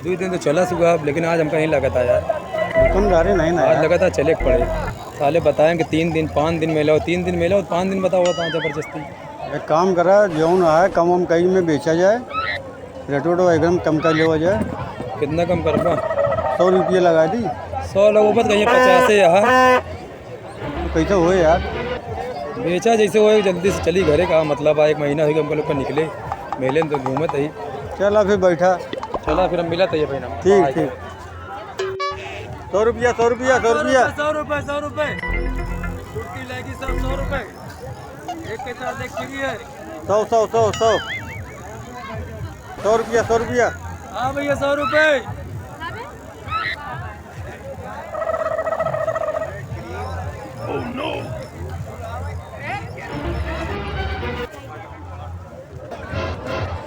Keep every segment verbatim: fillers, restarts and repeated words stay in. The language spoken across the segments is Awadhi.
दुइ दिन तो चला सुबह, लेकिन आज हमका नहीं लगता यार। हुकुम जारी नहीं ना आज यार। लगता चले के पड़े। साले बताएं कि तीन दिन, पाँच दिन मेला हो, तीन दिन मेला हो, पाँच दिन बताओ, बताओ जबरदस्ती। एक काम करा, जौन है कम वम कई में बेचा जाए, रेट वेट एकदम कम कर लेवा जाए। कितना कम करबा? सौ रुपया लगा दी। सौ लोग बस कहीं पचासे यहाँ। तो कैसे होए यार? बेचा जैसे होए, जल्दी से चली घरे का, मतलब, आ, एक महीना हो गया हमको लोग का निकले, मेले में तो घूमत ही। चला फिर बैठा। चला फिर हम मिलत ही भाई ना। ठीक, ठीक। सौ रुपया, सौ रुपया, सौ रुपया। सौ रुपये, सौ रुपये। कुर्ती लेगी सब सौ रुपये। एक के साथ एक फ्री है। सौ, सौ, सौ, सौ। सौ रुपया, सौ रुपया। हाँ भैया, सौ रुपये।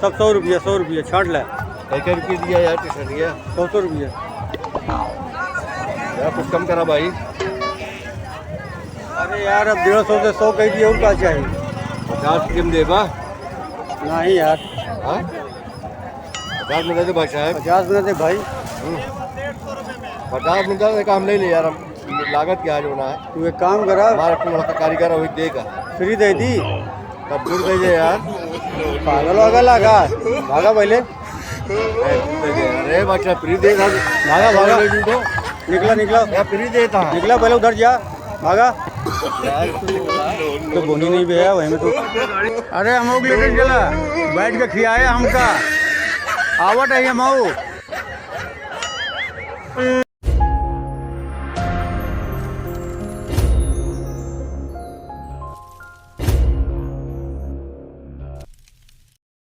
सब सौ रुपया, सौ रुपया, छांट ले। कई कई रुपये दिया यार, टी शर्ट दिया? सौ, सौ रुपया। यार, कुछ कम करा भाई। अरे यार, अब डेढ़ सौ से सौ कह दिया, और का चाहिए? पचास रुपये में देबा? नहीं यार। हाँ? पचास में दे दे भाई साहब। पचास में दे भाई। हम्म। पचास में दे दे, काम ले ले यार, हम लागत क्या जो ना है। तू एक काम करा। हमारा एक लड़का कारीगर है, वही देगा। फ्री दे दी। तब दूर दे दे यार। पागल वागल लगा। भागा पहले। ए, दूर दे दे यार। अरे बच्चा, फ्री दे यार। भागा, भागा। ले लो। निकला, निकला। यार, फ्री देता है। निकला, पहले उधर जा। भागा। तो बोनी नहीं बे, वही में तो। अरे, हम लोग लेटे चला। बैठ के खियाए हमका। आवत है हम।